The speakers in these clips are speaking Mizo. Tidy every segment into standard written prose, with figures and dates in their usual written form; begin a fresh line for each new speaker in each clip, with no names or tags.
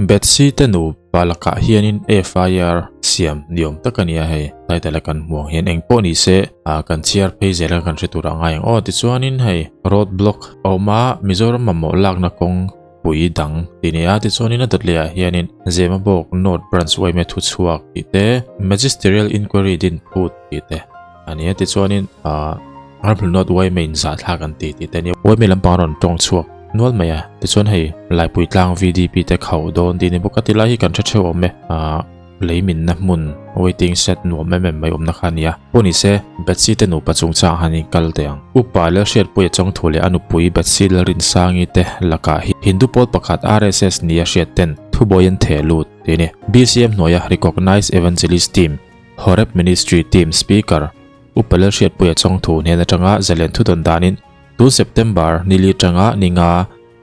Bethsy te nupa lakah hianin FIR siam ni awm tak a ni a hei title a kan hmuh ang hian eng pawh ni se ah kan chhiar phei zel a kan hre tur a ngai ang aw tichuanin hei road block a awm a Mizoram mamawh lakna kawng pui dang tih a ni a tichuanin a dawt leh ah hianin Zemabawk North Branch yma thu chhuak tih te Magisterial Inquiry din phut tih te a ni a tichuanin ah Ramhlun North yma in zah thlak an ti tih te a ni a yma lampang a rawn tawng chhuak nual mai a tichuan hei Laipui tlang VDP te khauh dawn tih a ni bawk a tilai hi kan hre theuh awm e ah lei minna hmun waiting shed nuam em em mai awmna kha a ni a pawh ni se Bethsy te nupa chungchang han in kal teh ang upa Lalhriatpuia chawngthu leh a nupui Bethsy Lalrinsangi te lakah Hindu pawl pakhat RSS nia hriat ten thubawi an theh lut tih a ni BCM hnuaia Recognized Evangelist Team Horeb Ministry Team Speaker Upa Lalhriatpuia chawngthu hnen atanga zalen thudawn danin tun September nili tanga ninga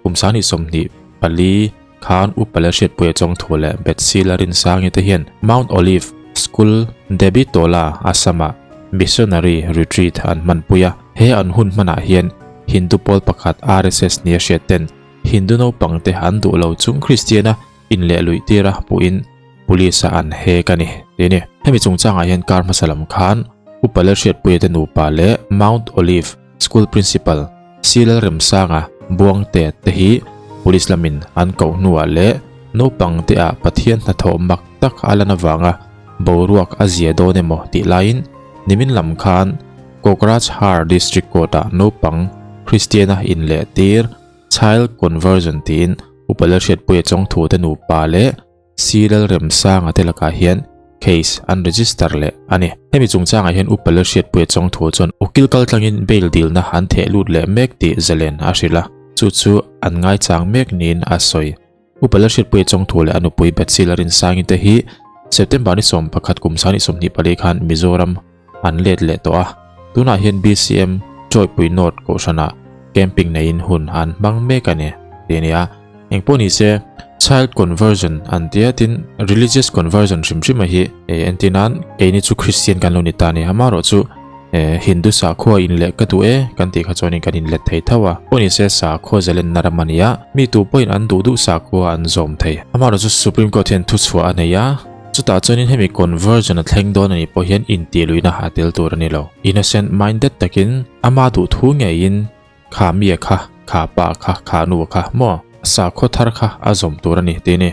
kum sangni 24 khan Upa Lalhriatpuia chawngthu leh Bethsy Larinsangi te hian Mount Olive School Debitola Assam-ah Missionary Retreat an hmanpui a. He an hun hmanah hian Hindu pawl pakhat RSS nia hriat ten Hindu naupangte an duh lo chung Kristiana inleh luih tira puhin Police-a an hek a ni tih a ni. Hemi chungchangah hian kar hmasa lam khan Upa Lalhriatpuia te nupa leh Mount Olive School Principal C Lalremsanga Buangte te hi Police lamin an koh hnuah leh naupang te ah Pathian hnathawh mak tak a lan avanga boruak a zia dawn emaw tih laiin nimin lam khan Kokrajhar District Court-ah naupang Kristiana inleh tir Child Conversion tiin Upa Lalhriatpuia Chawngthu te nupa leh C Lalremsanga te lakah hian case an register leh a ni. Hemi chungchangah hian Upa Lalhriatpuia Chawngthu chuan ukil kaltlangin bail dilna an theh lut leh mek tih zalen a hrilh a, chu chu an ngaichang mek niin a sawi. Upa Lalhriatpuia Chawngthu leh a nupui Bethsy Larinsangi te hi September ni 11 kum 2024 khan Mizoram an let leh tawh a, tunah hian BCM Chawipui North Kohhranah camping neiin hun an hmang mek a ni tih a ni a. Engpawh ni se, child conversion an tia tin religious conversion hrim hrim a hi entir nan keini chu Christian kan lo ni ta a ni. Amaherawh chu Hindu sakhua in leh ka duh e kan tih kha chuanin kan inlet thei tho a. Pawh ni se sakhua zalenna ram a ni a, mi tu pawhin an duh duh sakhua an zawm thei. Amaherawh chu Supreme Court hian thuchhuah a nei a. Chutah chuanin hemi conversion a thleng dawn a nih pawh hian intihluihna a tel tur a ni lo. Innocent minded takin ama duhthu ngeiin kha mia kha, kha pa kha, kha nu kha maw sakhaw thar kha a zawm tur a ni tih a ni.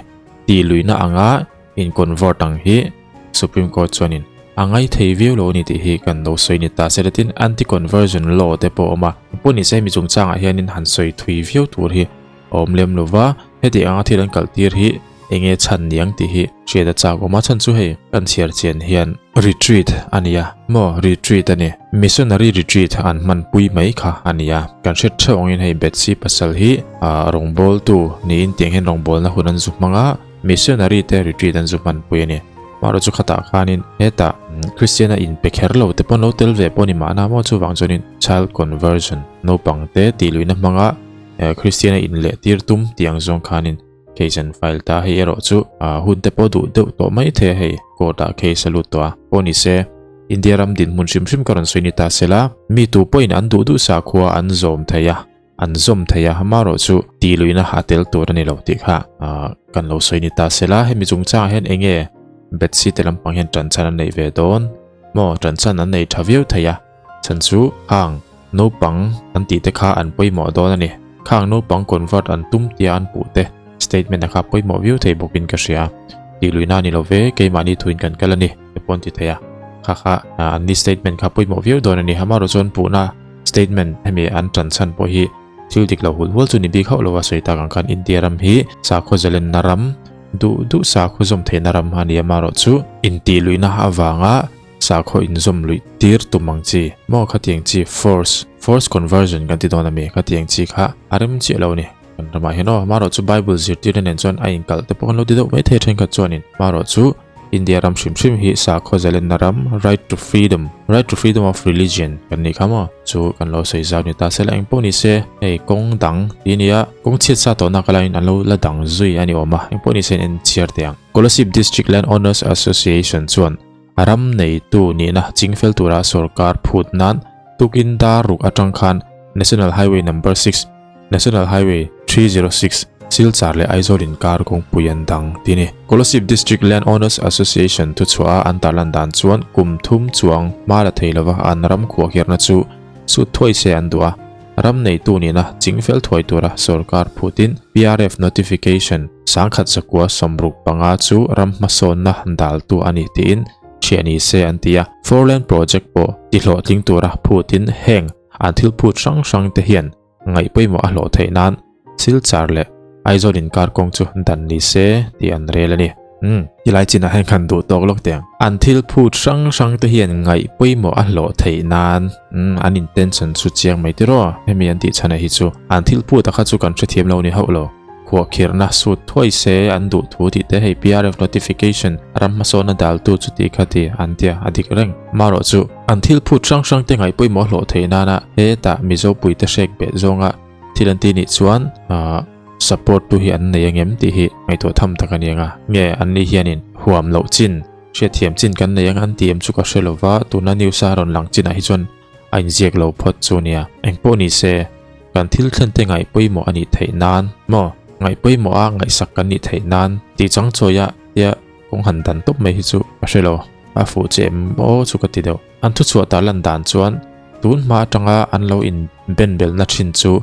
Tihluihna anga in convert ang hi Supreme Court chuanin a ngai thei viau lo a ni tih hi kan lo sawi ni ta. Selatin anti-conversion law te pawh a awm a, pawh ni se hemi chungchangah hianin han sawi thui viau tur hi a awm lem lo va, heti anga thil an kaltir hi enge chhan niang tih hi hriat a chak awm a, chhan chu hei kan chhiar chian hian retreat a ni a maw retreat a ni missionary retreat an hmanpui mai kha a ni a, kan hriat theuh angin hei Bethsy pasal hi ah rawngbawltu niin tiang hian rawngbawlna hun an zu hmang a, missionary te retreat an zu hmanpui a ni marawh chu khatah khanin hetah Christian a inpe kher lo te pawh an lo tel ve pawh a ni mahna maw chuvang chuanin child conversion naupang te tih luihna hmanga Christian a inleh tir tum tih ang zawng khanin case an file ta hei erawh chu hun te pawh duh deuh tawh mai thei a hei court ah case a lut tawh a pawh ni se India ram dinhmun hrim hrim ka rawn sawi ni ta sela mi tu pawhin an duh duh sakhua an zawm thei a an zawm thei a amaherawh chu tih luihna a tel tur a ni lo tih kha kan lo sawi ni ta sela hemi chungchangah hian eng nge Bethsy te lampang hian tan chhan an neih ve dawn maw tan chhan an nei tha viau thei a chhan chu hang Naupang an tih te kha an pawimawh dawn a ni. Khang naupang convert an tum tia an puh te statement a kha pawimawh viau thei bawkin ka hria. Tih luihna a ni lo ve, keimahni thuin kan kal a ni te pawh an ti thei a. Kha kha an ni statement kha pawimawh viau dawn a ni. Amaherawh chuan puhna statement hemi an tan chhan pawh hi thil dik lo hulh hual chu ni bik hauh lo a sawi tak ang khan India ram hi sakhaw zalenna ram duh duh sakhaw zawm theihna ram a ni. Amaherawh chu intih luihna avanga Sakhaw inzawm luih tir tum ang chi maw khatiang chi force force conversion kan ti dawn a mi khatiang chi kha a rem chiah lo a ni kan ramah hian aw marawh chu bible zirtirna nen chuan a inkalh te pawh kan lo ti deuh mai thei thenkhat chuanin marawh chu India ram hrim hrim hi sakhaw zalenna ram right to freedom right to freedom of religion kan nih kha maw chu kan lo sawi zau ni ta sela engpawh ni se hei kawng dang tih a ni a kawng chhiat sa tawhna ka laiin an lo la dang zui a ni awm a engpawh ni se an enchhiar teh ang Kolasib District Land Owners Association chuan A ram neitu nihna chingfel tura sorkar phut nan tukin dar ruk atang khan National Highway Number 6, National Highway 306, Silchar leh Aizawl inkar kawngpui an dang ti a ni. Kolasib District Land Owners Association thuchhuah a an tarlan dan chuan kum thum chuang hma la thei lova an ram khuahkhirna chu sut thuai se an duh a, ram neitu nihna chingfel thuai tura sorkar phutin PRF Notification 1965 chu ram hmasawnna daltu a ni tiin hriah ni se an ti a. Four Lane Project pawh tihlawhtling tura phutin heng an thil phut hrang hrang te hian ngaih pawimawh a hlawh theih nan Silchar leh Aizawl inkar kawng chu dan ni se tih an rel a ni. Umm, tilai chinah hian khan duh tawk lawk teh ang. An thil phut hrang hrang te hian ngaih pawimawh a hlawh theih nan umm an intention chu chiang mai tiraw hemi an tih chhan ah hi chu an thil phut a kha chu kan hrethiam lo ni hauh lo. Khuahkhirhna sut thuai se an duh thu tih te hei PRF notification ram hmasawnna daltu chu tih kha ti an tia a dik reng. Marawh chu an thil phut hrang hrang te ngaih pawimawh hlawh theih nana hetah Mizo puite hrek beh zawnga thil an ti nih chuan ahh support tu hi an nei angem tih hi ngaihtuah tham tak a ni ang a. Nge an ni hianin huam loh chin hriatthiam chin kan nei ang an ti em chu ka hre lova tuna news a rawn lang chinah hi chuan a inziak lo phawt chu nia. Engpawh ni se, kan thil thlen te ngaih pawimawh a nih theih nan maw? Ngaih pawimawh a ngaihsak kan nih theih nan tih chang chawi a tia kawng han dan tawp mai hi chu ka hre lo. A fuh che em aw chu ka ti deuh. An thuchhuah ta lan dan chuan tun hma atanga an lo in ben belna thin chu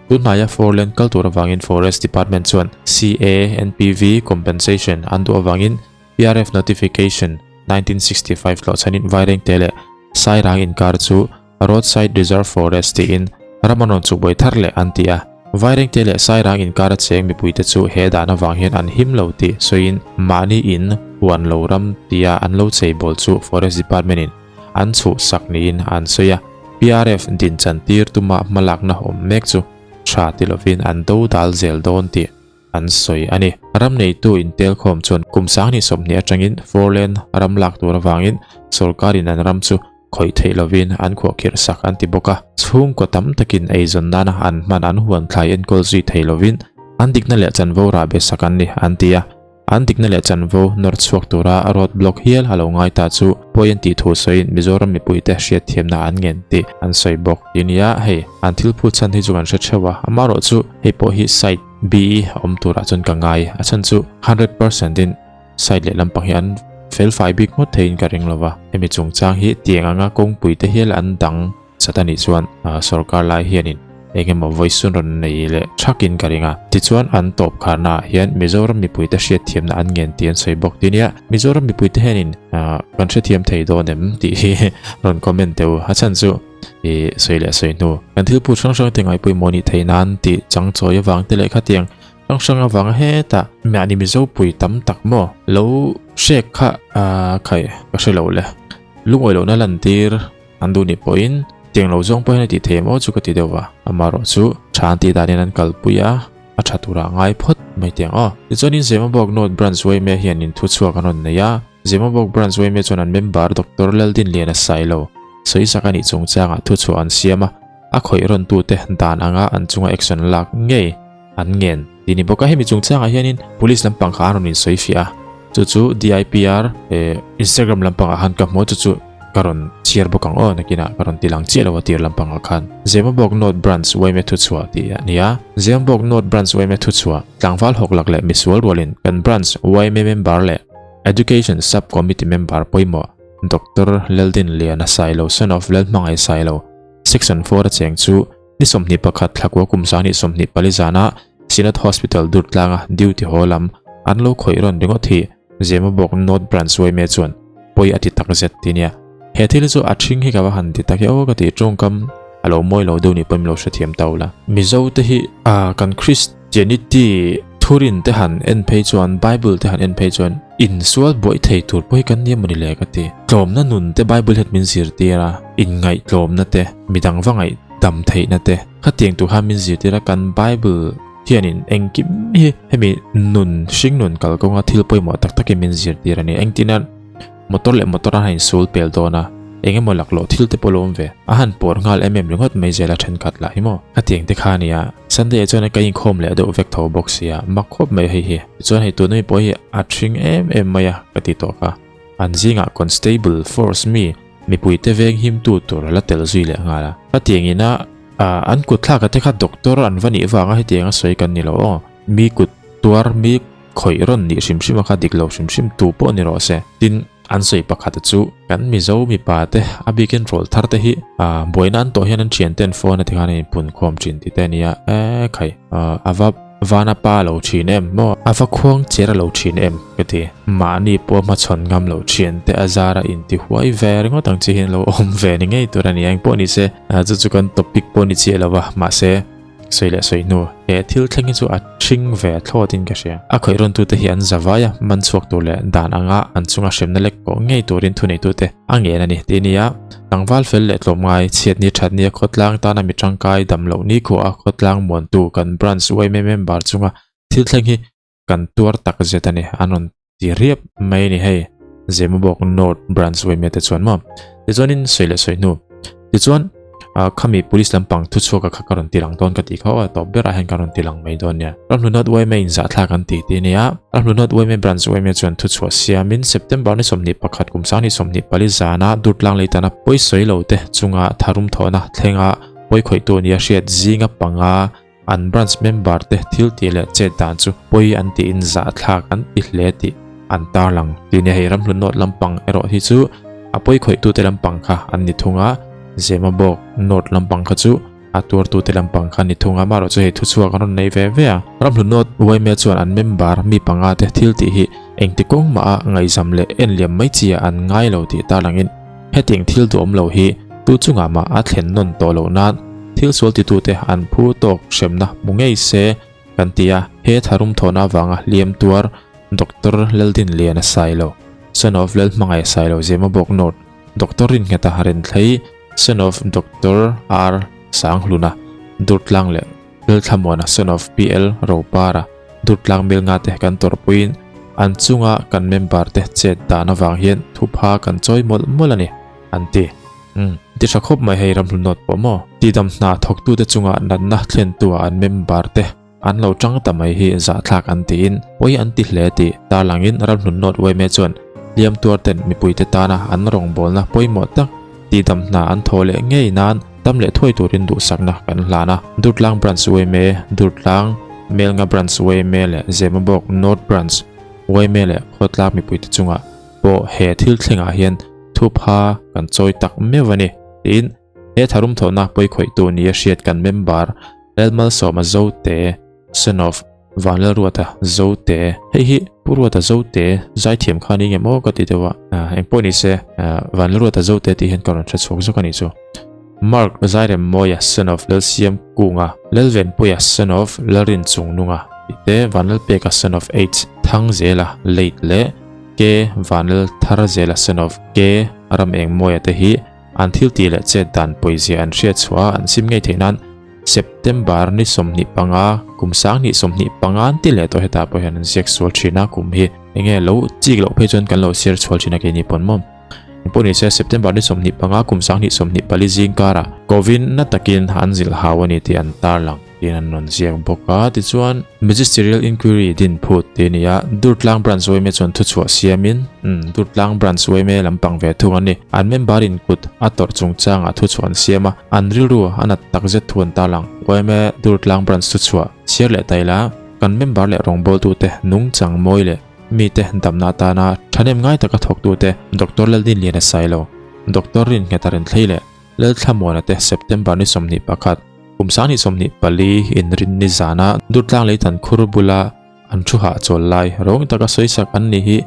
tun hnaia four lane kal tur avangin Forest Department chuan CANPV compensation an duh avangin PRF Notification, 1965 tlawhchhanin Vairengte leh Sairang inkar chu Roadside Reserve Forest tiin ram an rawn chukbuai thar leh an ti a. Vairengte leh Sairang inkara cheng mipuite chu he dan avang hian an him lo tih sawiin mahni in huan lo ram tia an lo cheibawl chu Forest Department in an chhuhsak niin an sawi a. PRF dinchan tir tuma hmalakna awm mek chu tha ti lovin an do dal zel dawn tih an sawi a ni. Ram neitu intelkhawm chuan kum 20 atangin four lane ram lak tur avangin sorkarin an ram chu khawih theih lovin an khuahkhirh sak an ti bawk a. Chhungkaw tam takin eizawn nana an hman an huan thlai enkawl zui thei lovin an dikna leh chanvo rah be sak an ni an ti a. An dikna leh chanvo nawr chhuak tura road block hial a lo ngai ta chu pawi an tih thu sawiin Mizoram mipuite hriatthiamna an ngen tih an sawi bawk. Ti nia hei an thil phut chhan hi chu kan hre theuh a, amaherawh chu hei pawh hi side B a awm turah chuan ka ngai a chhan chu 100% in side leh lampang hi an fel fai bik ngawt theiin ka ring lova hemi chungchang hi tiang anga kawngpui te hial an dang chat a nih chuan sorkar lai hianin eng emaw vawisun rawn nei leh thakin ka ring a tichuan an tawp kharna ah hian Mizoram mipuite hriatthiamna an ngen tih an sawi bawk ti nia Mizoram mipuite hianin kan hrethiam thei dawn em tih hi rawn comment teh u a chhan chu I sawi leh sawi hnu. Kan thil phut hrang hrang te ngaih pawimawh nih theih nan tih chang chawi avang te leh khatiang hrang hrang avanga hetah mahni Mizo pui tam tak maw lo hrek kha ah khai ka hre lo le. Lungawi lohna lantir an duh nih pawhin tiang lo zawng pawh hian a tih theih maw chu ka ti deuh va. Amaherawh chu tha an tih danin an kalpui a, a tha turah ngai phawt mai tiang aw. Tichuanin Zemabawk North Branch Yma hianin thuchhuak an rawn nei a, Zemabawk Branch Yma chuan an member Doctor Laldinliana Sailo Sawisak a nih chungchangah thuchhuah an siam a, a khawih rawntute dan anga an chunga action lak ngei an ngen tih ni bawk a. Hemi chungchangah hianin police lampang kha an rawn insawifiah a, chu chu DIPR eh Instagram lampangah khan ka hmu a, chu chu ka rawn chhiar bawk ang aw nakinah ka rawn ti lang chiah lo a tir lampangah khan. Zemabawk North Branch yma thuchhuah tih a ni a, Zemabawk North Branch yma thuchhuah tlangval hawklak leh misual rualin kan branch yma member leh Education Sub Committee member pawimawh Doctor Leldin Liana Sailo son of Lalhmangai Sailo, Section 4 a cheng chu ni 21 thlakua kum 2024 zana Synod Hospital Durtlanga duty haw lam an lo khawih rawn ringawt hi Zemabawk North Branch yma chuan pawi a ti takzet ti nia. He thil chu a thing hi ka va han ti tak e aw ka ti tawngkam a lo mawi lo deuh nih pawhin lo hrethiam tau la. Mizo te hi kan Christianity thurin te han en phei chuan Bible te han en phei chuan insual buaih thei tur pawh hi kan nia mawni le ka ti. Tlawmna nun te Bible hian min zirtir a, inngaihtlawmna te, midang va ngaihdam theihna te khatiang tur khan min zirtir a, kan Bible hianin engkim hi hemi nun hring nun kalkawnga thil pawimawh tak takin min zirtir a ni. Engtin a Motor leh motor a han insul pel dawn a, eng emaw laklawh thil te pawh lo awm ve. A han pawr nghal em em ringawt mai zel a thenkhat lah hi maw. Khatiang te kha a nia, Sunday ah chuan ka inkhawm leh deuh vek tho bawk sia, mak khawp mai hei hi. Tichuan hei tuna mi pawh hi a thring em em mai a ka ti tawh kha. An zingah Constable Force mi mipui te veng him tu tur a la tel zui leh nghal a. Khatiang ina an kutthlak a te kha doctor an va nih vanga hetiang a sawi kan ni lo aw. Mi kut tuar mi khawih rawn nih hrim hrim a kha dik lo hrim hrim tu pawh ni rawh se. Tin, an sawi pakhat chu kan Mizo mipa te a bikin rawl thar te hi buaina an tawh hian an thian ten phone a ti khan a inpun khawm thin tih te a nia. E khai, a va vana pa lo thin em maw? A va khuang cher a lo thin em ka ti. Mahni pawh hmachhawn ngam lo thian te a zara inti huai ve ringawt ang chi hian lo awm ve ni ngei tur a ni a. Engpawh ni se, chu chu kan topic pawh ni chiah lo va, mahse, Sawi leh sawi hnu, he thil thleng hi chu a ṭhing ve thlawt in ka hria. A khawih rawntute hi an za vai a, man chhuak tur leh dan anga an chunga hremna lek pawh ngei turin thuneitute a ngen a ni tih a ni a. Tlangval fel leh tlawmngai, chhiatni thatnia khawtlang tana mi tangkai dam loh nikhua a khawtlang muantu kan branch yma member chunga thil thleng hi kan tuar tak zet a ni, an rawn ti riap mai a ni hei, Zemabawk North Branch yma te chuan maw. Tichuanin sawi leh sawi hnu, tichuan khami police lampang thuchhuaka kha ka rawn ti lang dawn ka tih kha aw, a tawp berah hian ka rawn ti lang mai dawn nia. Ramhlu North yma in zahthlak an ti tih a ni a, Ramhlu North yma Branch yma chuan thuchhuah siamin September ni 21 kum 2024 zana Durtlang leitana pawisawi lo te chunga tharum thawhna thlenga pawikhawihtu nia hriat zinga panga An branch member te thil tih leh chet dan chu pawi an tiin zahthlak an ti hle tih an tarlang tih nia hei ramhlun nawt lampang erawh hi chu a pawi khawih tute lampang kha an ni thung a, Zemabawk nawt lampang kha chu a tuartute lampang kha an ni thung a, amaherawh chu hei thuchhuak an rawn nei ve ve a. Ramhlun nawt yma chuan an member mi panga te thil tih hi engti kawng mah a ngaihzam leh enliam mai chi ah an ngai lo tih tarlangin Hetiang thil duhawm lo hi tu chungah mah a thlen nawn tawh loh nan thil sual titute an phu tawk hremna hmu ngei se kan ti a. He tharum thawhna avanga hliam tuar Doctor Laldinliana Sailo, son of Lalhmangaih Sailo Zemabawk North, Doctor Rinngeta Renthlei, son of Doctor R Sanghluna, Durtlang leh Lalthlamuana, son of PL Ropara, Durtlang Milnga te kan tawrhpuiin an chunga kan member te chet dan avang hian thupha kan chawi mawlh mawlh a ni, an ti. Umm, ti tha khawp mai hei ramhlu nawt pawh maw? Tidam hna thawktute chunga natna thlentua an member te an lo tang ta mai hi zahthlak an tiin pawi an ti hle tih tarlangin ramhlu nawt yma chuan hliam tuar ten mipuite tana an rawngbawlna pawimawh tak Tihdam hna an thaw leh ngei nan tam leh thuai turin duhsakna kan hlan a. Durtlang Branch yma, Durtlang, Melnga Branch yma leh Zemabawk North Branch yma leh Khawtlang mipuite chungah pawh he thil thlengah hian thupha kan chawi tak meuh a ni, tiin he tharum thawhna pawikhawihtu nia hriat kan member Lalmalsawma Zote, son of Vanlalruata Zote, hei hi Pu Ruata Zote zaithiam kha ni nge maw ka ti deuh a, engpawh ni se Vanlalruata Zote tih hian ka rawn hre chhuak zawk a nih chu. Mark Zairemmawia son of Lalsiam Kunga, Lalvenpuia son of Lalrinchungnunga tih te, Vanlalpeka son of H Thangzela late leh K Vanlaltharzela son of K Ramengmawia te hi An thil tih leh chet dan pawizia an hriat chhuah a, an sim ngei theih nan September ni 25, kum 2025 an ti leh tawh hetah pawh hian an ziak sual thin a, kum hi enge lo chik loh phei chuan kan lo share chhual thin a keini pawn maw. Engpawh ni se September ni 25, kum 2024 zing karah Covid na takin an zilh hau a ni tih an tarlang. Tiin an rawn ziak bawk a, tichuan Magisterial Inquiry din phut tih a ni a, Durtlang Branch yma chuan thuchhuah siamin, umm, Durtlang Branch yma lampang ve thung an ni. An member in kut a tawrh chungchangah thuchhuah an siam a, an rilru a nat takzet thu an tarlang. Yma Durtlang Branch thuchhuah chhiar leh ta ila, kan member leh rawngbawltute nungchang mawi leh mite damna atana thahnem ngai taka thawktute Doctor Laldinliana Sailo, Doctor Rinnghet a renthlei leh Lalthlamuana te September ni 21, kum 2024 inrin ni zana Durtlang Leitan khur bula an thu hahchawl lai rawng taka sawisak an ni hi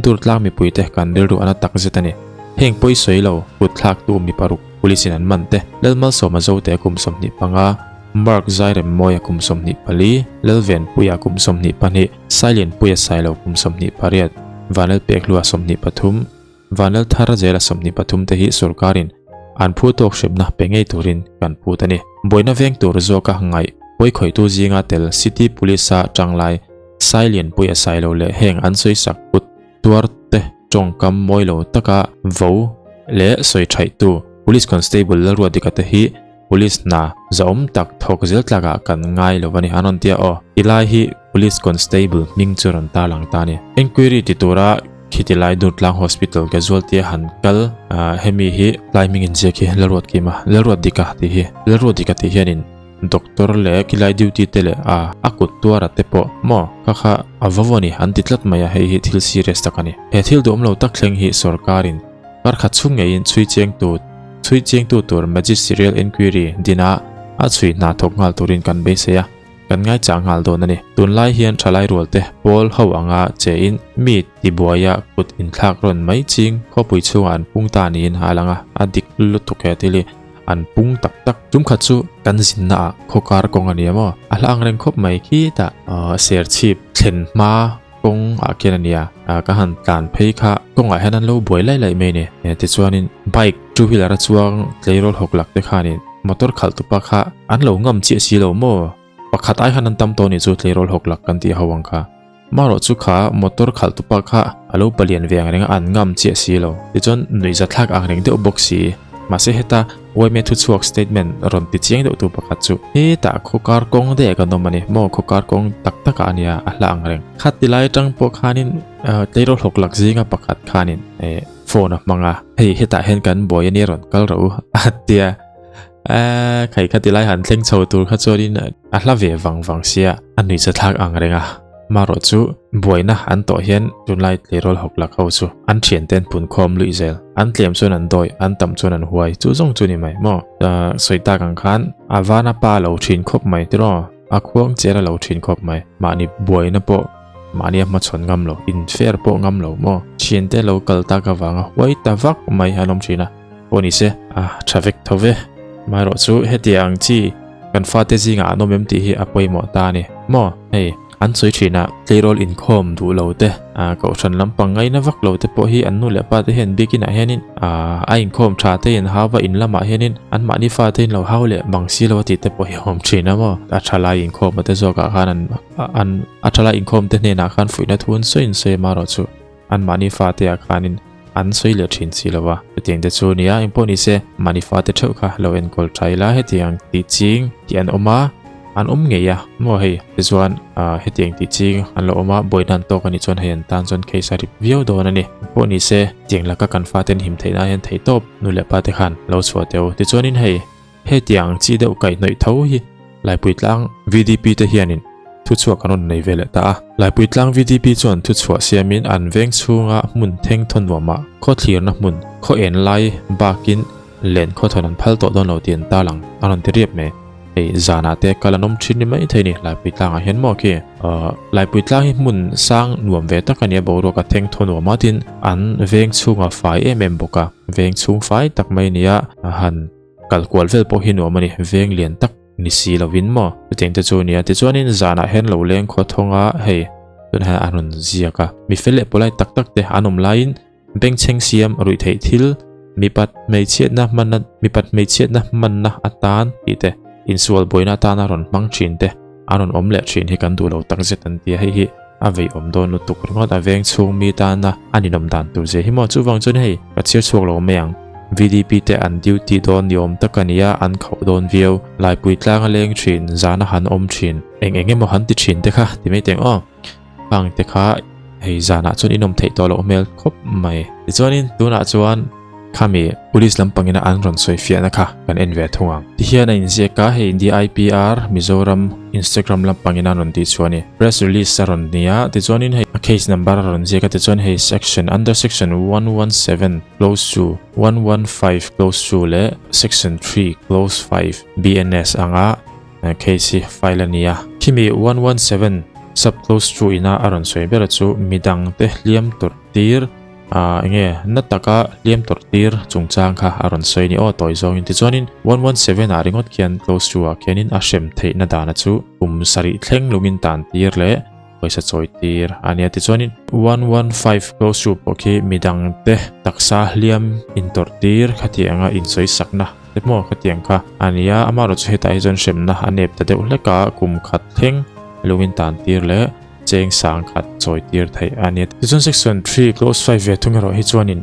Durtlang mipuite kan rilru ana takzet a ni. Heng pawi sawi lo kut thlaktu mi paruk police in an man te, Lalmalsawma Zote kum 25, Mark Zairemmawia kum 24, Lalvenpuia kum 22, Sailianpuia Sailo kum 28, Vanlalpekhlua 23, Vanlal thar zela 23 te hi sorkarin an phu tawk hremna pe ngei turin kan phut a ni. Buaina veng tur zawka ngaih pawikhawihtu zinga tel City Police-a tanglai Sailianpuia Sailo leh heng an sawisak kut tuar te tawngkam mawi lo taka vo leh sawi thaihtu Police Constable Lalruadika te hi Police hna zahawm tak thawk zel tlakah kan ngai lo a ni. An rawn tia aw, ti lai hi Police Constable hming chu rawn tarlang ta a ni. Enquiry ti tura khiti lai Durtlang Hospital casualty a han kal hemi hi tlai hming inziak hi Lalruat Kima, Lalruat Dika tih hi, Lalruat Dika tih hianin. Doctor leh khilai duty te leh a a kut tuara te pawh maw kha kha a va vaw ni an ti tlat mai a, hei hi thil serious tak a ni. He thil duhawm lo tak thleng hi sorkarin karkhat chhung ngeiin chhui chiangtu chhui chiangtu tur magisterial inquiry dina a chhui hna thawk nghal turin kan beisei a, kan ngaichah nghal dawn a ni. Tunlai hian thalai rual te pawl ho anga che in mi tibuaia kut inthlak rawn mai ching khawpui chhungah an pung ta niin a lang a, a dik lutuk he thil hi. An pung tak tak. Tum khat chu kan zinna ah khawkar kawng a ni a maw? A hla ang reng khawp mai khitah serchhip thlen hma kawng ah khian a nia. Ka han tlan phei kha kawngah hian an lo buai laih laih mai a ni. Tichuanin bike two wheeler a chuang tleirawl hawk lak te khanin motor khalh tupa kha an lo ngam chiah si lo maw? Pakhat ai khan an tam tawh a nih chu tleirawl hawk lak kan tih ho ang kha. Marawh chu kha motor khalh tupa kha a lo palian ve ang reng a, an ngam chiah si lo. Tichuan nuihza thlak ang reng deuh bawk si. Mahse heta yma thuchhuak statement rawn ti chiang deuh tu pakhat chu hetah khawkar kawng daih kan awm a ni maw khawkar kawng tak takah a nia a hla ang reng. Kha ti lai atang pawh khanin tleirawl hawk lak zinga pakhat khanin phone a hmang a, hei hetah hian kan buai a nia rawn kal rawh u a tia. Eee khai kha tilai han thleng chho tur kha chuanin a hla ve vang vang sia a nuihza thlak ang reng a. Marawh chu buaina an tawh hian tunlai tleirawl hawk lak ho chu an thian te an pun khawm luih zel. An tlem chuan an dawi, an tam chuan an huai chu zawng chu ni mai maw. Sawi tak ang khan a vana pa lo thin khawp mai tiraw a khuang cher a lo thin khawp mai. Mahni buaina pawh mahni a hmachhawn ngam lo, infer pawh ngam lo maw. Thiante lo kal tak avanga huai ta vak mai an awm thin a. Pawh ni se, a tha vek tho ve. Maherawh chu hetiang ang chi kan fate zingah an awm em tih hi a pawimawh ta a ni. Maw? Hei, an sawi thin a, tleirawl inkhawm duh lo te, kohhran lampang ngaina vak lo te pawh hi an nu leh pa te hian biakinah hianin a inkhawm tha te in hau va, in lamah hianin anmahni fate in lo hau leh mang si lo a tih te pawh hi a awm thin a maw? A thalai inkhawm a te zawkah khan an an a thalai inkhawm te hnenah khan fuihna thu an sawi in sawi a marawh chu. Anmahni fate ah khanin an sawi leh thin si lo a, chutiang te chu nia engpawh ni se mahni fate theuh kha lo enkawl tha ila hetiang tih ching tih an awm a, an awm ngei a maw hei tichuan ah hetiang tih ching an lo awm a buaina an tawk anih chuan hei an tan chuan case a rip viau dawn a ni engpawh ni se tiang laka kan fate an him theih nan hian theihtawp nu leh pa te khan lo chhuah teu tichuanin hei Hetiang chi deuh kaihhnawih tho hi Laipuitlang VDP te hianin thuchhuak an rawn nei ve leh ta a. Laipuitlang VDP chuan thuchhuah siamin an veng chhunga hmun theng thaw nuamah khaw thlirna hmun khaw en lai bakin len khaw thawn an phal tawh dawn lo tih an tarlang a rawn ti riap mai. Hei zanah te kal an awm thin ni mai thei ni Laipuitlangah hian maw khi Laipuitlang hi hmun sang nuam ve tak a ni a boruak a theng thaw nuam a tin an veng chhunga fai em em bawk a veng chhung fai tak mai a ni a han Kal kual vel pawh hi nuam a ni, veng lian tak ni si lovin maw? Chutiang te chu a nia, tichuanin zanah hian lo leng khaw thawng a, hei tunah hian an rawn ziak a, mi fel leh polite tak tak te an awm laiin bengchheng siam ruih theih thil mipat hmeichhiatna hmanna mipat hmeichhiatna hmanna atan tih te insual buaina atana rawn hmang thin te an rawn awm leh thin hi kan duh lo tak zet an ti a, hei hi a vei awm dawn lutuk ringawt a veng chhung mi tana a ninawm dan tur zia hi maw chuvang chuan hei ka chhiar chhuak lo mai ang VDP te an duty dawn ni awm tak a nia an khauh dawn viau laipui tlang a leng thin zana han awm thin eng eng emaw han ti thin te kha ti mai teng aw khang te kha hei zanah chuan inawm theih tawh loh hmel khawp mai tichuanin tunah chuan Khami police lampangina an rawn sawi fiahna kha kan en ve thung ang. Tihian a inziak a, hei DIPR Mizoram Instagram lampangin an rawn tih chu a ni. Press release a rawn ni a, tichuanin hei a case number a rawn ziak a, tichuan hei section under section 117 clause 2, 115 clause 2 leh section 3 clause 5 BNS anga case hi file a ni a. Khimi 117 sub clause 2 ina a rawn sawi ber a chu midangte hliam tawrh tir Ah enge na taka hliam tawrh tir chungchang kha a rawn sawi a ni aw tawi zawngin tichuanin 117 ah ringawt khian close to ah khianin a hrem theihna dana chu kum sarih thleng lungin tan tir leh pawisa chawi tir a nia tichuanin 115 close to pawh khi midang te taksa hliam intawrh tir khati anga insawi sakna te maw khatiang kha a nia amaherawhchu hetah hi chuan hremna a nep ta deuh hlek a kum khat thleng lungin tan tir leh cheng sang khat chawi tir theih a ni. Tichuan section 3 clause 5 ve thung erawh hi chuanin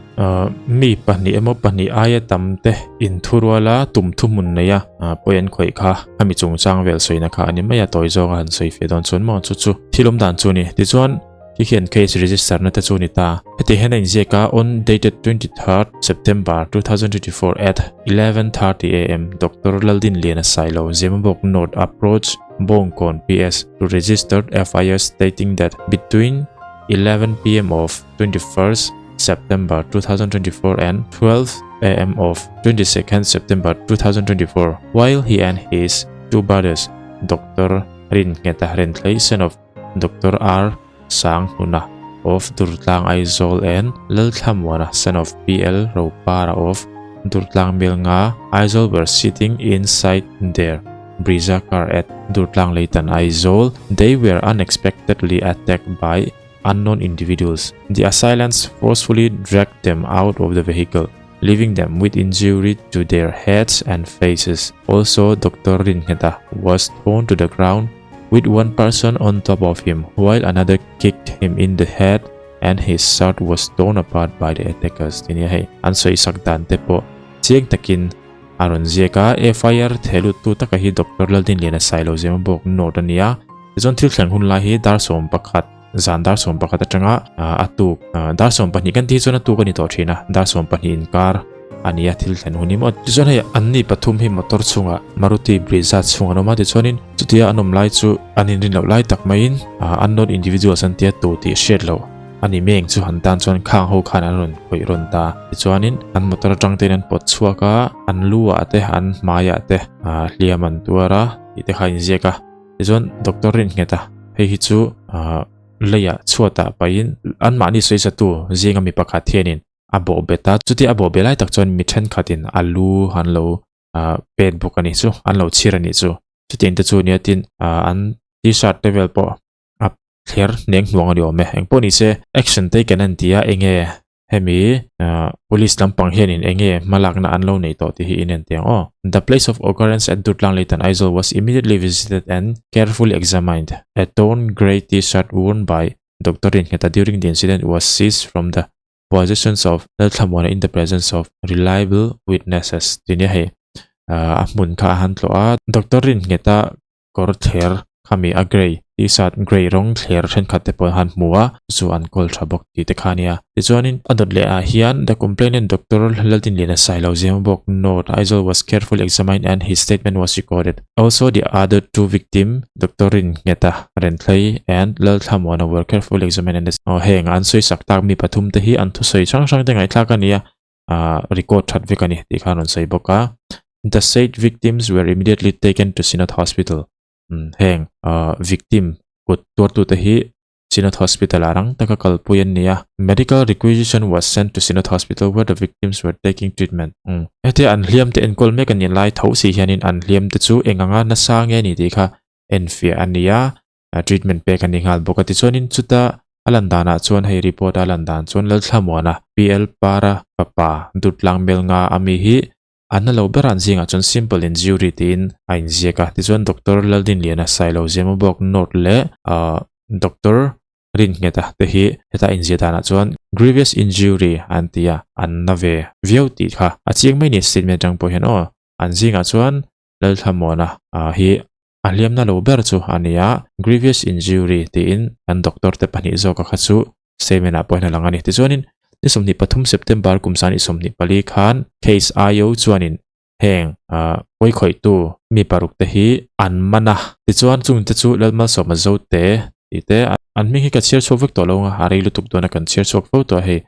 mi pahnih emaw pahnih aia tam te inthuruala tum thuhmun nei a pawi an khawih kha khami chungchang vel sawina kha a ni mai a tawi zawng a han sawi feh dawn chuan maw chu chu thil awm dan chu a ni. Tichuan Khi khian case register na te chu ni ta. Heti hian a inziak a, On dated 23rd September 2024 at 11:30 am, Doctor Laldinliana Sailo, Zemabawk North approached Bawngkawn PS to register FIR stating that between 11 pm of 21st September 2024 and 12 am of 22nd September 2024, while he and his two brothers, Doctor Rinngeta Renthlei, son of Doctor R. Sanghnuna of Durtlang Aizawl and Lalthlamuana, son of PL Ropara of Durtlang Milnga, Aizawl were sitting inside their Brezza car at Durtlang Leitan Aizawl. They were unexpectedly attacked by unknown individuals. The assailants forcefully dragged them out of the vehicle, leaving them with injury to their heads and faces. Also, Dr. Ringheta was thrown to the ground with one person on top of him, while another kicked him in the head and his shirt was torn apart by the attackers. Ti nia hei, an sawi sak dan te pawh chiang takin a rawn ziak a, FIR thehluttu taka hi Doctor Laldinliana Sailo Zema bawk note a ni a, tichuan thil thleng hun lai hi dar 11 zan dar 11 atanga a tuk dar 12 kan tih chuan a tuk a ni tawh thin a, dar 12 inkar a ni a thil thlen hun hi maw. Tichuan hei an ni pathum hi motor chungah Maruti Brezza chhung an awm a, tichuanin chutia an awm lai chu an inrin loh lai tak maiin unknown individuals an tia tu tih hriat loh a ni meng chu han tan chuan khang ho khan an rawn khawih rawn ta. Tichuanin an motor atang tein an pawt chhuak a, an lu ah te an hmai ah te hliam an tuar a tih te kha a inziak a. Tichuan doctor rin nghet a, hei hi chu leiah chhuatah pahin anmahni sawisatu zinga mi pakhat hianin a bawh bet a, chutia a bawh beh lai tak chuan mi thenkhatin a lu an lo pet bawk a nih chu, an lo chhir a nih chu. Chutiang te chu nia tin an t-shirt te vel pawh a thler hneng hnuang a ni awm e. Engpawh ni se action taken a ni tih a enge hemi police lampang hianin enge hmalakna an lo nei tawh tih hi in en teh ang aw. The place of occurrence at Durtlang Leitan Aizawl was immediately visited and carefully examined. A torn grey t-shirt worn by Doctor Ringheta during the incident was seized from the possessions of Lalthlamuana in the presence of reliable witnesses tih nia hei a hmun kha a han tlawh a Doctor Ringheta kawr thler khami a grey t-shirt grey rawng thler thenkhat te pawh an han hmu a chu an kawl tha bawk tih te kha a nia tichuanin a dawt leh ah hian the complainant Doctor Laldinliana Sailo Zemabawk North Aizawl was carefully examined and his statement was recorded also the other two victim Doctor Ringheta Renthlei and Lalthlamuana were carefully examined and aw heng an sawi sak tak mi pathum te hi an thusawi hrang hrang te ngaihthlak a ni a ah record that vek a ni tih kha an rawn sawi bawk a the said victims were immediately taken to Synod Hospital umm heng ah victim kut tuartu te hi Synod Hospital ah rang taka kalpui an ni a medical requisition was sent to Synod Hospital where the victims were taking treatment umm hetia an hliam te enkawl mek a ni lai tho si hianin an hliam te chu eng anga nasa nge ni tih kha enfiah a ni a treatment pek a ni nghal bawk a tichuanin chuta a lan danah chuan hei report a lan dan chuan Lalthlamuana PL Para fapa Dutlang Melnga ami hi a na lo ber an zingah chuan simple injury tiin a inziak a tichuan Doctor Laldinliana Sailo Zemabawk North leh ah Doctor Ringheta te hi heta inziah danah chuan grievous injury an ti a an na ve viau tih kha a chiang mai ni statement atang pawh hian aw an zingah chuan Lalthlamuana hi a hliamna lo ber chu a ni a, grievous injury tiin kan doctor te pahnih zawka kha chu statement ah pawh hian a lang a ni. Tichuanin ni 23 September kum 2024 khan case IO chuanin heng pawikhawihtu mi paruk te hi an man a, tichuan chung te chu Lalmalsawma Zote tih te an hming hi ka chhiar chhuak vek tawh lo ang a, a rei lutuk dawn a kan chhiar chhuak fo tawh a hei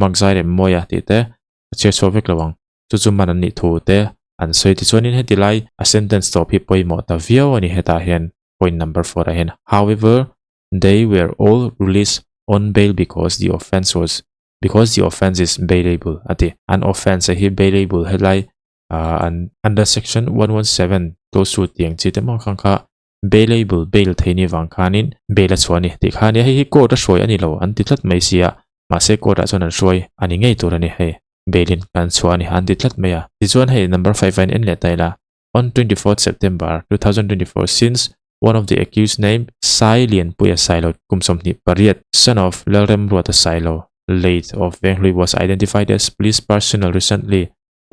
Makzai rem Mawia tih te ka chhiar chhuak vek lo ang. Chu chu man an nih thu te an sawi tichuanin heti lai a sentence tawp hi pawimawh ta viau a ni hetah hian point number 4 ah hian however they were all released on bail because the offence was because the offence is bailable a ti an offence hi bailable helai ah an under section 117 clause 2 tiang chi te maw khang kha bailable bail thei ni vang khanin bail a chhuah a ni tih kha a nia hei hi court a hruai a ni lo an ti tlat mai sia mahse court ah chuan an hruai a ni ngei tur a ni hei. Bail in kan chhuah a ni han ti tlat mai a. Tichuan hei number 5 a in en leh ta ila. On 24th September 2024 since one of the accused named Sai Lianpuia Sailo kum 28 son of Lalremruata Sailo late of Venghlui was identified as police personnel recently.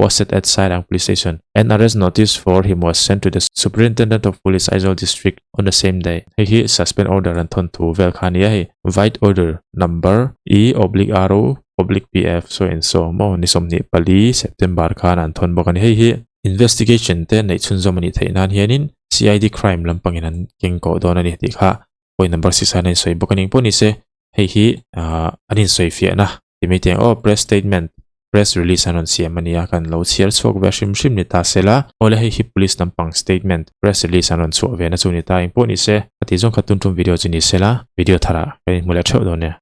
Posted at Sairang Police Station. An arrest notice for him was sent to the Superintendent of Police Aizawl District on the same day. Hei hi suspend order an thawn thu vel kha a ni a hei. Vide order number E oblique RO oblique PF so and so maw ni 24 September khan an thawn bawk a ni. Hei hi investigation te neih chhunzawm a nih theih nan hianin CID crime lampangin an keng kawh dawn a ni tih kha point number 6 hian a insawi bawk a ni. Engpawh nise hei hi ah an insawi fiahna ti mai teh ang aw press statement press release an rawn siam a nia kan lo chhiar chhuak ve hrim hrim ni ta se la awle hei hi police lampang statement press release an rawn chhuah ve na chu ni ta engpawh ni se a tih zawng kha tun tum video chu ni se la video tharah kan inhmu leh theuh dawn nia.